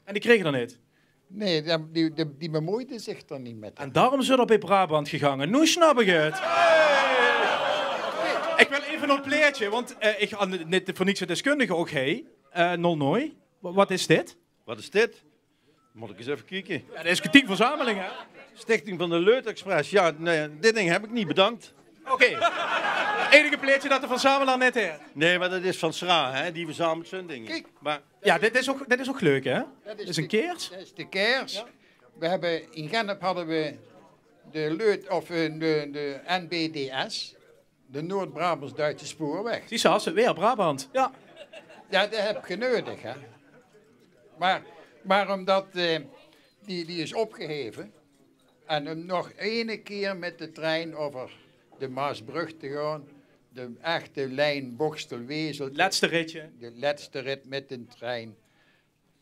En die krege d'r neet? Nee, die, die, die, die bemoeide zich d'r neet mit. En daorum is 't op in Brabant gegange. Noe snap ich 't. Ich wil effe nog e plaetje, want, eh, ich han neet veur niks 'ne deskundige ouch, hè. Eh, nol noe. Wa-, wat is dit? Wat is dit? Mót ich ins effe kieke. Jao, dit is cultuurverzameling, hè? Stichting van de Leut Express. Jao, nae, dit ding höb ich neet bedank. Oké. Enige plaetje dat de verzamelaar neet haet. Nae, mer dat is van Sra, hè? Die verzamelt zoe'n ding. Kiek. Mer jao, dit is ouch, dit is ouch leuk, hè? Dit is 'n keers. Dat is de keers. Jao. We höbbe, in Gennep hadde we de Leut, of, eh, de, de N B D S. De Noord-Brabants Duitse Spoorweg. Zuus se, has se 't weer, Brabant. Jao. Jao, dat höb ich neudig, hè. Mer, mer ómdat, eh, die, die is opgeheve en óm nog eine kier mit de trein euver de Maasbrögk te gaon, de echte lien Boxtel-Wesel. Lètste ritje. De lètste rit mit de trein.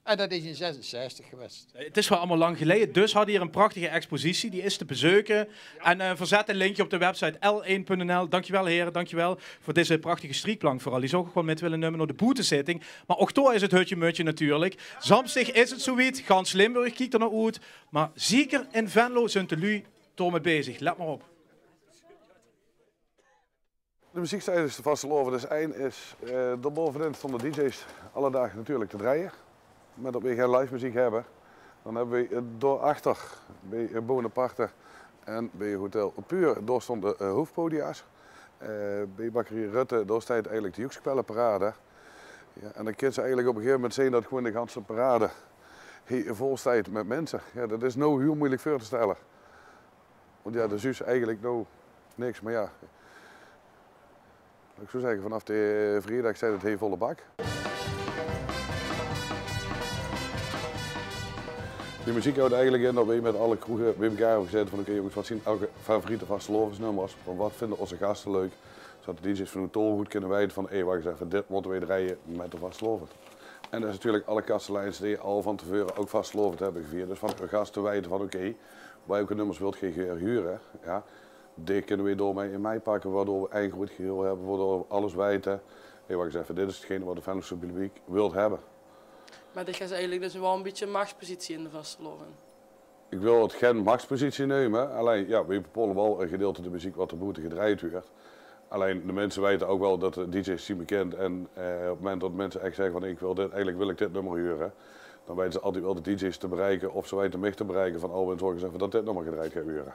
En dat is in zesenzestig gewaes. 't Is waal allemaol lang geleje. Dus hadde hie 'n prachtige expositie. Die is te bezeuke. En, eh, veer zètte e linkje op de website L één punt N L. Dankjewel, here. Dankjewel veur dees prachtige striekplank veural. Die zouw ich ouch waal mit wille numme nao de boetezitting. Mer ouch dao is 't hutje-mutje natuurlik. Zaamsdig is 't zoe wied. Gans Limburg kiek d'r nao oet. Mer zeker in Venlo zunt de luuj dao mit bezig. Lèt mer op. De meziek tijdens de vastelaovend is ein, is, eh, dao baove-in stónge de dj's alle daag natuurlik te drejje. Mer dat weej gein live meziek höbbe, dan höbbe weej, eh, dao achter, beej, eh, Bonaparte en beej Hotel Pure, dao stónge de, eh, hoofpodia's. Eh, beej Bakkerie Rutte, dao steit eigelik de joekskepelleparade. Jao, en dan kins se eigelik op e gegaeve moment zeen dat gewoen de ganse parade hie vol steit mit minse. Jao, dat is noe hiel meujelik veur te stelle. Want jao, d'r zuus eigelik noe niks, mer jao. Laot ich zoe zègke, vanaaf de vriedag steit 't hie volle bak. Die meziek houw eigelik in dat weej mit alle kroege beej-ein höbbe gezaete van: oké jónges, wat zien eur favoriete vastelaovesnummers? Van wat vinde ózze gaste leuk? Zoedat de dj's vanoet dao good kinne weite van: hé, wach ins effe, dit mótte weej drejje mit de vastelaovend. En dat is natuurlik alle kasteleins die al van te veure ouch vastelaovend höbbe gevierd. Dus van eur gaste weite van: oké, welke nummers wilt geej gaer hure? Jao, die kinne weej dao mei in meipakke, waordao weej ein groet geheel höbbe, waordao weej alles weite. Hé, wach ins effe, dit is 'tgene wat 't Venlose publiek wilt höbbe. Mer dit is eigelik dus waal e bietje 'n machspositie in de vastelaovend. Ich wil 't gein machspositie neume, allein, jao, weej bepaole waal e gedeilte de meziek wat d'r boete gedrejd wuuert. Allein de minse weite ouch waal dat de dj's zien bekind en, eh, op 't moment dat minse ech zègke van: ich wil dit, eigelik wil ich dit nummer hure, dan weite ze altied waal de dj's te bereike of ze weite mich te bereike van: Alwin, zörg ins effe dat dit nummer gedrejd geit wuuere.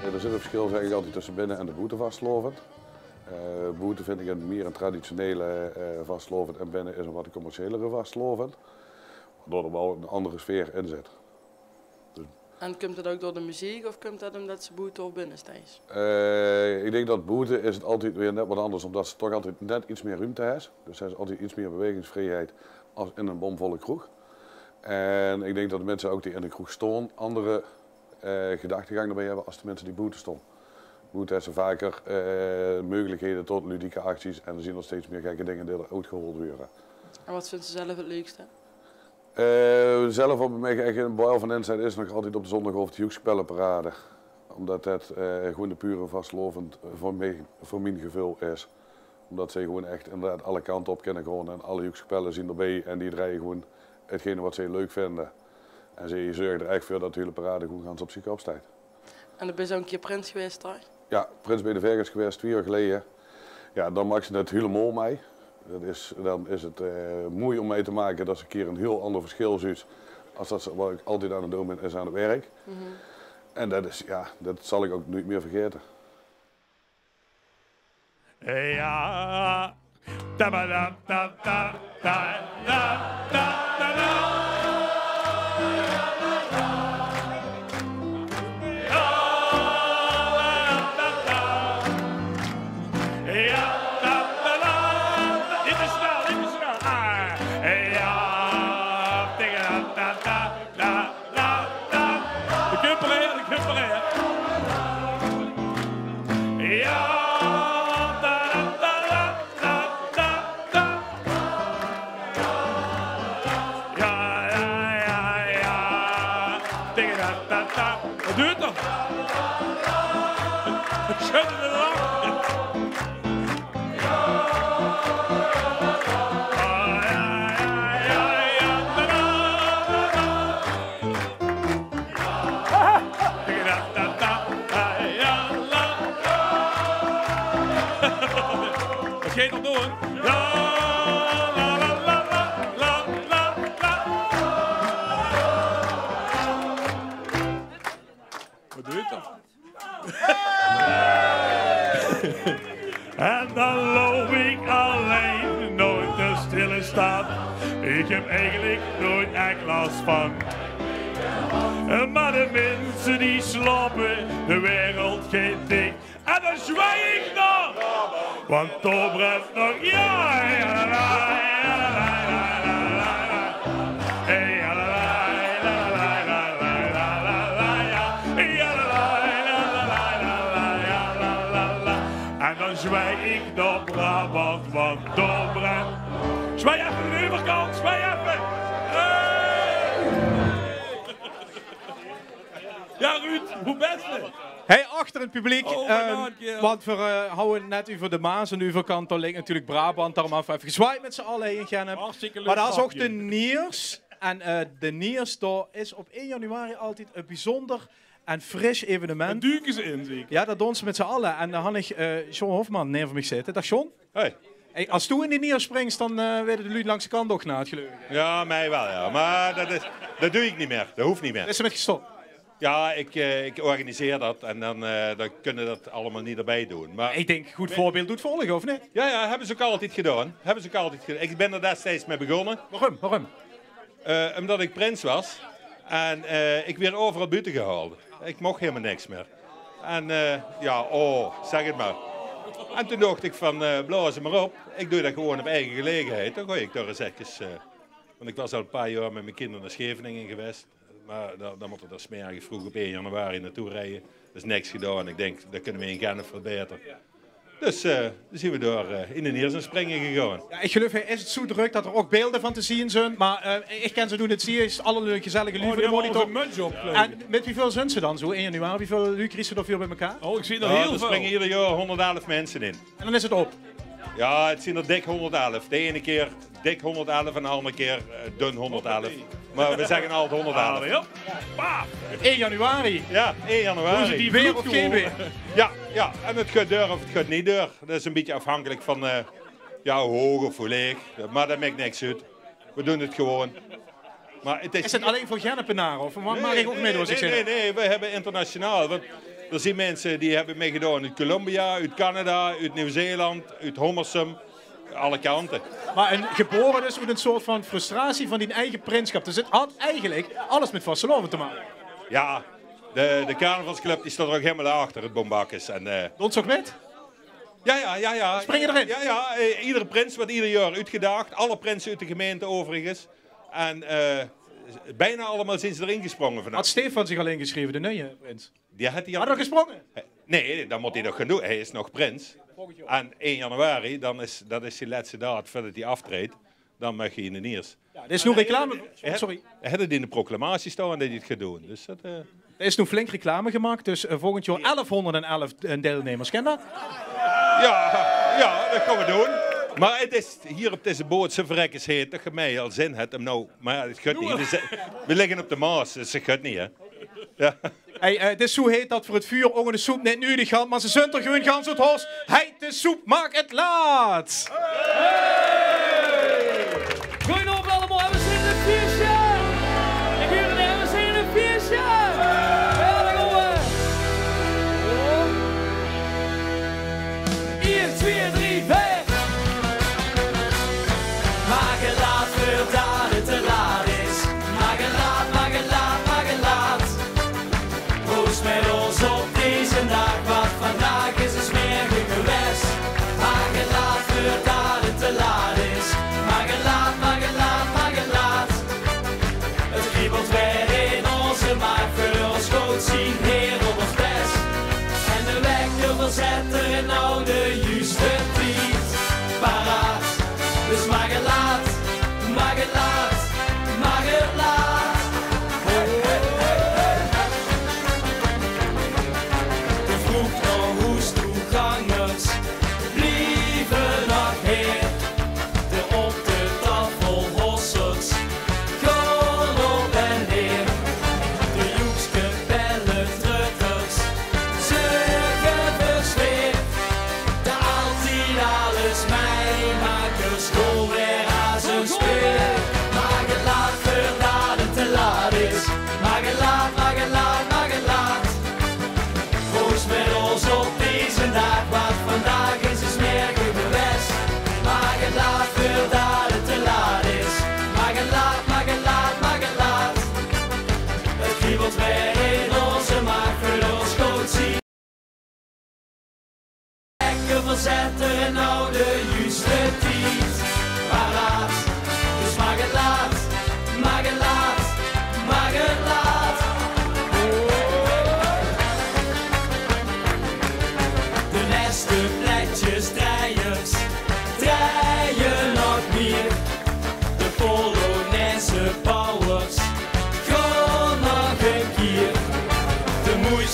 Jao, d'r zit e versjil, zègk ich altied, tösse binne en de boete vastelaovend. Eh, boete vinj ich 'n mier 'n traditionele, eh, vastelaovend en binne is 'n wat commerciëlere vastelaovend. Waordao d'r waal 'n anger sfeer in zit. Dus... En kump dat ouch door de meziek of kump dat umdat se boete of binne steis? Eh, ich dink dat boete is 't altied weer net wat anders, umdat se toch altied net get mier ruumte hes. Dus hes altied get mier bewegingsvrieheid es in 'n bomvolle kroeg. En ich dink dat de minse ouch die in de kroeg staon anger, eh, gedachtegank d'rbie höbbe es de minse die boete staon. Boete hes se vaker, eh, meuglikhede tot ludieke acties en d'r zien al steeds mier gekke dinger die d'r oetgehold wuuere. En wat vinjs se zelf 't leukste? Eh, zelf, wat mich ech 'n bael van inzit, is nog altied op de zóndigaovend de joekskepelleparade. Umdat det, eh, gewoen de pure vastelaovend veur mich, veur mien geveul is. Umdat ze gewoen ech inderdaad alle kante op kinne gaon en alle joekskepelle zien d'rbie en die drejje gewoen 'tgene wat ze leuk vinde. En ze zörge d'r ech veur dat de hiele parade gewoen gans op zien kop steit. En doe bis ouch 'ne kier prins gewaes, toch? Jao, prins beej de Vegas gewaes, twieë jaor geleje. Jao, dan maaks se 't hielemaol mei. Det is, dan is 't, eh, moei óm mei te make dats se 'ne kier 'n hiel anger versjil zuus es dats se, waat ich altied aan 't doon bin, is aan 't werk. En det is, jao, det zal ich ouch noeit mier vergaete. Jao. Tabadam, tam, tam, tam, tam, tam, tam. Jao, tam, tam, tam. Dit is snel, dit is snel. Ah, jao, tam, tam, tam. Da, da, da. De kumper, hè, de kumper, hè. Jao, da, da, da. Jao, jao, jao, jao. Tege da, da, da. Wat duit d'r? Sjudde de lach. Jao, jao, jao, jao, jao, da, da, da, da. Ich höb eigelik noeats ech las van. Mer de minse die slaope, de wereld geit dich. En dan zwaai ich nog, want dao brent nog, jao, jao, la, la, la. Hey, jao, la, la, la. Hey, jao, la, la, la. En dan zwaai ich nao Brabant, want dao brent. Zwaai effe de euverkant, zwaai effe. Hey! Jao, Ruud, wie bès se? Hey, achter in 't publiek. Oh, eh, want veer, eh, hawwe 't net euver de Maas en de euverkant, dao ligk natuurlik Brabant. Daorum höbbe veer effe gezwaajd mit z'n alle hie in Gennep. Hartstikke leuk grapje. Mer dao is ouch de Niers. En, eh, de Niers, dao is op ein januari altied e biezónder en fris evenement. Dao duke ze in, zeker? Jao, dat doon ze mit z'n alle. En dao han ich, eh, John Hofman naeve mich zitte. Daag John. Hey. Hey, es doe in de Niers springks, dan, eh, weite de luuj langs de kant ouch naat, geluif ich. Jao, mich waal, jao. Mer dat is, dat doon ich neet mie. Dat hoof neet mie. Is d'r mit gestop? Jao, ich, eh, ich organiseer dat en dan, eh, dan kinne ze dat allemaol neet d'rbie doon. Mer ich dink, good veurbeeld doet volge, of neet? Jao, jao, höbbe ze ouch altied gedaon. Höbbe ze ouch altied gedaon. Ich bön d'r destieds mit begós. Waorum? Waorum? Eh, ómdat ich prins waas. En, eh, ich woort euveral boete gehaold. Ich moch hielemaol niks mie. En, eh, jao, oh, zèk 't mer. En toen dach ich van, eh, blaos 't mer op. Ich doon dat gewoon op eige gelegenheid. Dan gaon ich dao ins efkes, eh, want ich waas al e paar jaor mit mien kinder nao Scheveningen gewaes. Mer dan, dan mótte v'r dao 's merges vreug op ein januari naotoe rieje. Dat is niks gedaon. Ich dink, dat kinne v'r in Gennep väöl baeter. Dus, eh, dan zeen v'r dao, eh, in de Niers aan 't springe gegange. Jao, ich geluif, hie is 't zoe drök dat d'r ouch beelder van te zeen zunt. Mer, eh, ich kin ze noe neet zeen, is allerlei gezellige luuj veur de monitor. En mit wieväöl zunt ze dan zoe in januari? Wieväöl luuj krieg ze dao veur bie-ein? Oh, ich zeen d'r hiel väöl. Dao springe eder jaor hónderdelf minse in. En dan is 't op? Jao, 't zeen d'r dik hónderdelf. De eine kier dik hónderdelf en de anger kier, eh, dun hónderdelf. Mer v'r zègke altied hónderdelf. Allee, hop. Paaf. Ein januari. Jao, ein januari. Positief. Weer of gein weer. Jao, jao. En 't geit deur of 't geit neet deur. Dat is e bietje aafhankelik van, eh, jao, wie hoog of wie leeg. Mer dat maak niks oet. V'r doon 't gewoon. Mer 't is... Is 't allein veur Gennepenare of maag ich ouch mitdoon? Nae, nae, nae, v'r höbbe internationaal. Want d'r zeen minse die höbbe mitgedaon oet Colombia, oet Canada, oet Nieuw-Zeeland, oet Hommersum. Alle kante. Mer ein gebore dus oet ein soort van frustratie van dien eige prinssjap. Dus 't haet eigelik alles mit vastelaovend te make. Jao, de, de carnavalsclub die steit d'r ouch hielemaol achter, 't Bombakkes. En, eh, doon ze ouch mit? Jao, jao, jao, jao. Springe d'r in? Jao, jao, eh, eder prins weurt eder jaor oetgedaag. Alle prinse oet de gemeinte euveriges. En, eh, bienao allemaol zeen ze d'r in gesprónge vanaaf. Haet Stefan zich al ingesjreve, de nuje prins? Die haet 'r al gesprónge? Nae, dat mót 'r nog gaon doon. Hae is nog prins. En ein januari, dan is, dat is zien lètste daad veurdat 'r aaftrejt. Dan maag 'r in de Niers. Jao, d'r is noe reclame. Sorry. Hae haet 't in de proclamatie staon dat 'r 't geit doon. Dus dat, eh. D'r is noe flink reclame gemaak. Dus, eh, volgend jaor elfhónderdelf, eh, deilnummers. Kin dat? Jao, jao, dat gaon v'r doon. Mer 't is hie op deze boot zoe verrekkes heet dat geer mei al zin höbt óm noe... Mer jao, 't geit neet. V'r ligke op de Maas, dus 't geit neet, hè. Jao. Hey, eh, 't is zoe heet dat v'r 't vuur ónger de soep neet nudig hant, mer ze zunt d'r gewoon gans oet hors. Heite soep maak 't laat. Goeie aovend allemaol, en v'r zeen in 't fieësje. Ich huur 't, en v'r zeen in 't fieësje. Jao, dao gaon v'r. Ein, twieë, drie, veer. Maak 't laat veurdat 't te laat is. Maak 't laat, maak 't laat, maak 't laat. Proost mit ós op deze daag, want vandaag is 't smerig gewaes. Maak 't laat veurdat 't te laat is.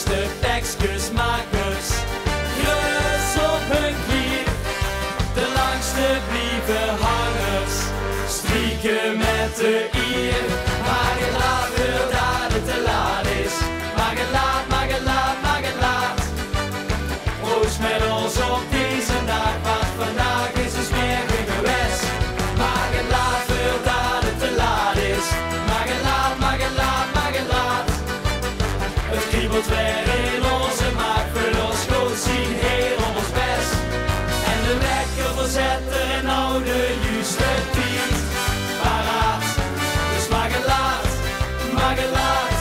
De pekskesmakers, grus op hun klier. De langste blieve hangers, strieke met de ier. Maak het laat, veurdat het te laat is. Maak het laat, maak het laat, maak het laat. Proost met ós op deze daag, want vandaag is dus morge gewaes. Maak het laat, veurdat het te laat is. Maak het laat, maak het laat, maak het laat. Het kriebelt weer in onze maag, veur ós good zien heer op ós bes. En de wekker verzet er in nou de juiste tied. Paraat, dus maak het laat, maak het laat,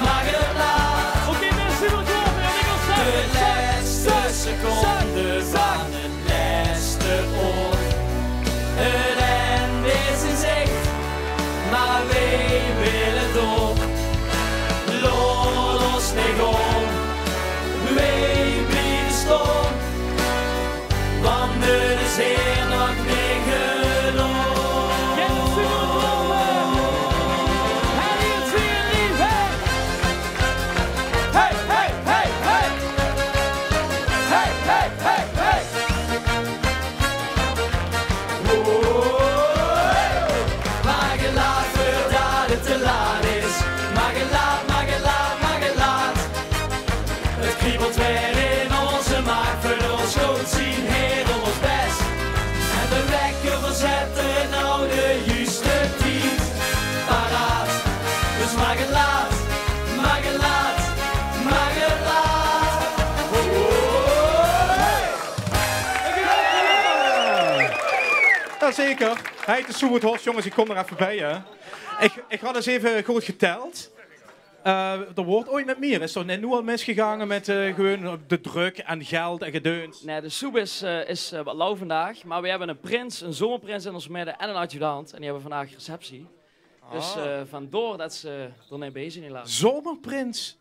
maak het laat. Oké, mensen, we gaan weer. De laatste seconde van het laatste oor. Het end is in zicht, maar wij willen door. Laot ós neet gaon, wij blieve staon. Want het is hier nog neet genaog. Hey, hey, hey, hey. Hey, hey, hey, hey. Hey, hey, hey, hey. Maak het laat, veurdat het te laat is. Maak het laat, maak het laat, maak het laat. Het kriebelt weer in onze maag, veur ós good zien heer op ós bes. En de wekker verzet er nou de juiste tied. Paraat, dus maak het laat, maak het laat, maak het laat. Ho, ho, ho, hey. Jazeker. Hey, het is zoe good, Horst. Jonges, ich kóm d'r effe bie, hè. Ich, ich had ins effe good geteld. Eh, d'r woort ooit mit mier. Is d'r net noe al misgegange mit, eh, gewoon de drök en geld en gedeuns? Nee, de soep is, eh, is, eh, wat lauw vandaag. Maar we hebben een prins, een zomerprins in ons midden en een adjudant. En die hebben vandaag receptie. Dus, eh, vandaar dat ze er net bij zijn, helaas. Zomerprins?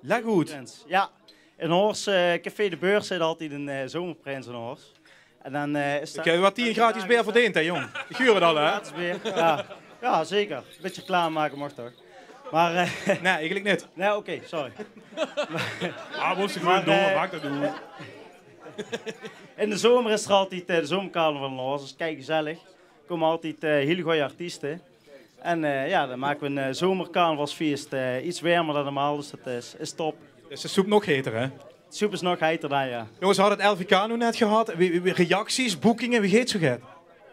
Leg oet. Prins. Ja, in Hors, eh, Café de Beurs zit altied ein, eh, zomerprins in Hors. En dan, eh, is dat... Ich höb waal tien gratis beer verdeend, hè, jóng? Ich huur 't al, hè? Gratis beer, ja. Ja, zeker. Bietje reclame make mag toch? Maar, eh, nee, eigelik neet. Nee, oké, sorry. Ah, mós se gewoon door, eh, maak dat doen. In de zomer is er altied, eh, de zomercarnaval in Hors. Dus kei gezellig. Kómme altied, eh, hiel gooj artieste. En, eh, ja, dan make we ein, eh, zomercarnavalsfees, eh, iets wermer dan normaal, dus dat is, is top. Dus de soep nog heter, hè? De soep is nog heter dan, ja. Jónges, we hadde 't L V K noe net gehad. Wie, wie, wie, reacties, boekinge, wie geit 't zoe get?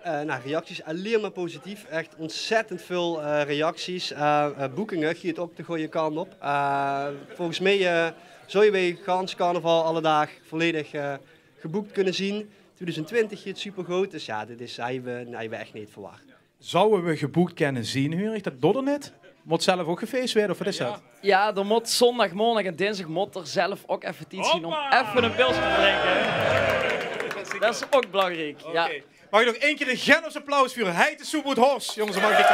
Eh, nou, reacties alleen maar positief. Echt ontzettend veel, eh, reacties. Eh, eh, boekingen geit ook de goeie kant op. Eh, volgens mij, eh, zouwe wij gans carnaval alle daag volledig, eh, geboekt kunnen zien. Twieëdoezend twintig geit supergood. Dus ja, dit is, hadde we, hadde we echt niet verwacht. Zouwe we geboekt kènne zien, huur ich? Dat doot d'r neet. Mót zelf ouch gefees weëde, of wat is dat? Ja, d'r mót zóndigmorge en dinsdig mót d'r zelf ouch effe tied zien óm effe ein pilske te drinke. Dat is ouch belangriek. Ja. Oké. Maag ich nog ein kier ein grenloos applaus veur Heite Soep oet Hors? Jónges, dan maag ich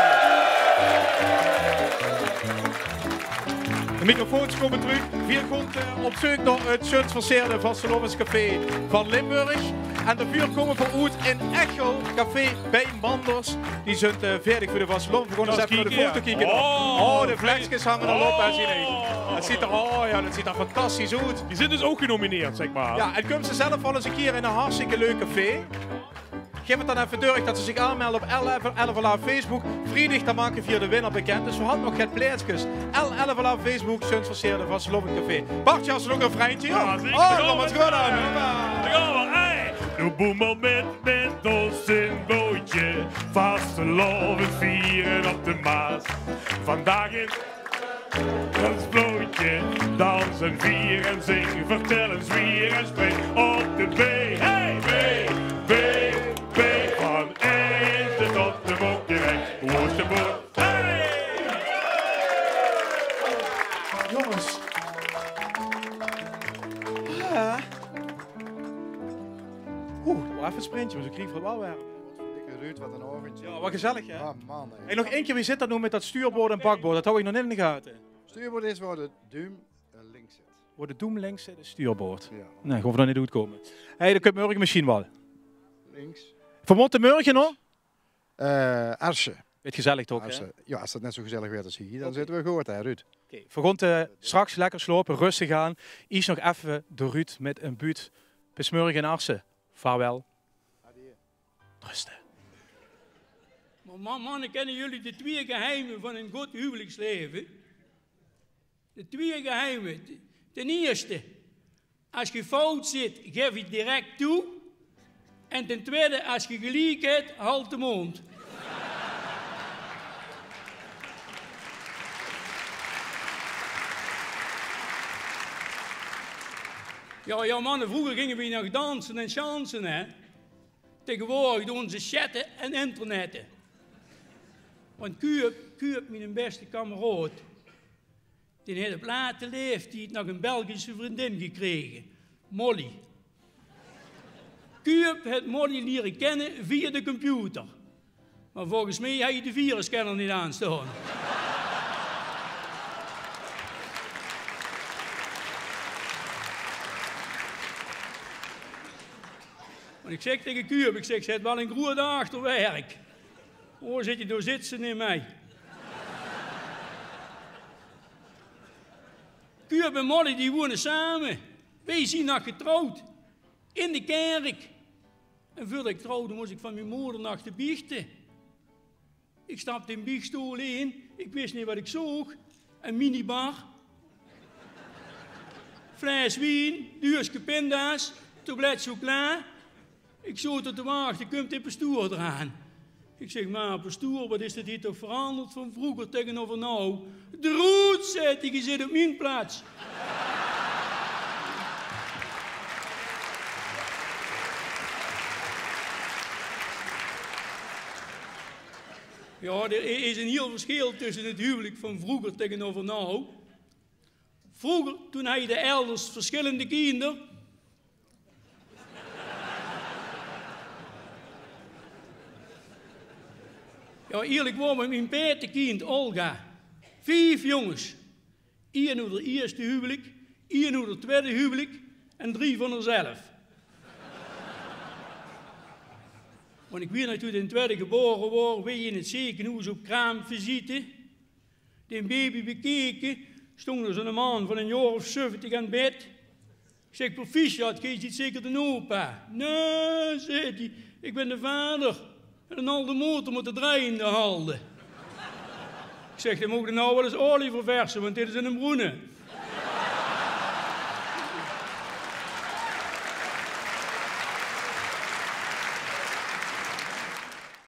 de microfoons kómme trök. Veer gaon, eh, op zeuk nao 't sjoenst verseerde vastelaovescafé van Limburg. En daoveur kómme veer oet in Echel, café Bij Manders. Die zunt, eh, veerdig veur de vastelaovend. Veer gaon ins effe nao de foto kieke. Oh, de fleskes hange al op, hè, zeen ich. Dat zuut d'r, oh ja, dat zuut d'r fantastisch oet. Die zunt dus ouch genomineerd, zeg maar. Ja, en kums se zelf waal ins ein kier in ein hartstikke leuk café? Gaef 't dan effe durch dat ze zich aanmelde op L F L A Facebook. Vriedig dan make veer de winnaar bekènd. Dus veer hadde nog get plaetskes. L F L A Facebook, sjoenst verseerde vastelaovend café. Bartje, has se nog ein refreintje? Ja, zeker. Oh, dan gaon veer 't gewoon aan. Hoppa. Dao gaon veer. Hey! Doe boemel mit, mit ós in bootje. Vastelaovend viere op de Maas. Vandaag in Ós blootje, dans en vier en zing, vertel en zwier en spring op de B. Hey! B, B, B, van Eindhoven tot de Bokkerek. Woeste boer. Hey! Jónges. Ah. Oeh, dat waas effe ein sprintje, maar zoe kriege veer 't waal weer. Godverdikke Ruud, wat ein aovendje. Ja, wat gezellig, hè? Ah, man, hè. Hey, nog ein kier, wie zit dat noe mit dat stuurboord en bakboord? Dat haw ich nog neet in de gate. Stuurboord is wao de duum, eh, links zit. Wao de duum links zit, is stuurboord. Ja. Nee, ich hoof d'r neet oet te kómme. Hey, dat kump mörge mesjien waal. Links. Veer mótte mörge nog? Eh, Arsje. Weurt gezellig toch, hè? Oké. Jao, es 't net zoe gezellig weurt es hie, dan zitte v'r good, hè, Ruud? Oké, v'r goon, eh, straks lekker slaope, rustig aan. Iers nog effe de Ruud mit 'n buut besmurrige arse. Vaarwel. Ruste. Mer man, manne, kenne geer de twieë geheime van e good huwelijksleve? De twieë geheime. Ten ierste, es geer fout zit, gaef 't direk toe. En ten twiede, es geer geliek het, halt de mónd. Jao, jao, manne, vreuger ginge v'r nog danse en sjanse, hè. Taegeswoordig doon ze chatte en internette. Want Kuub, Kuub, miene bèste kameraod, dae haet op late laeftied nog 'n Belgische vriendin gekrege, Molly. Kuub haet Molly liere kenne via de computer. Mer volges mich haet 'r de virusscanner neet aanstaon. Want ich zèk taege Kuub, ich zèk: "Ze het waal 'n groeat achterwerk. Oor, zit 'r, dao zit ze neet mei." Kuub en Molly, die woeëne same. Weej zien nog getrouwd. In de kerk. En veurdet ich trouwde, mós ich van mien moder nog de biechte. Ich stapde in biechstool in. Ich wis neet waat ich zoog. 'n Minibar. Fles wien, duurske pinda's, tabletje chocola. Ich zoot d'r te wachte, kump de pastoor d'raan. Ich zèk: "Mer pastoor, waat is det hie toch veranderd van vreuger taegeneuver now?" "D'roet," zaet 'r, "geer zit op mien plaats." Jao, d'r i-, is 'n hiel versjil tösse 't huwelijk van vreuger taegeneuver now. Vreuger, toen hawwe de elders versjillende kinder. Jao, ierlik waor, mit mien paetekind Olga. Vief jónges. Ien oet 't ierste huwelijk, ien oet 't twiede huwelijk en drie van häörzelf. Want ich weit nog, toen de twiede gebaore waor, weej in 't zekenhoes op kraamvisite. De baby bekeke, stóng d'r zoe'ne man van 'n jaor of zeventig aan 't bed. Ich zèk: "Proficiat, geer zeet zeker de opa." "Nae," zaet 'r, "ich bin de vader. En al de motor mót 'r dreiende halde." Ich zèk: "Dan moge v'r now waal ins olie ververse, want dit is 'ne broene."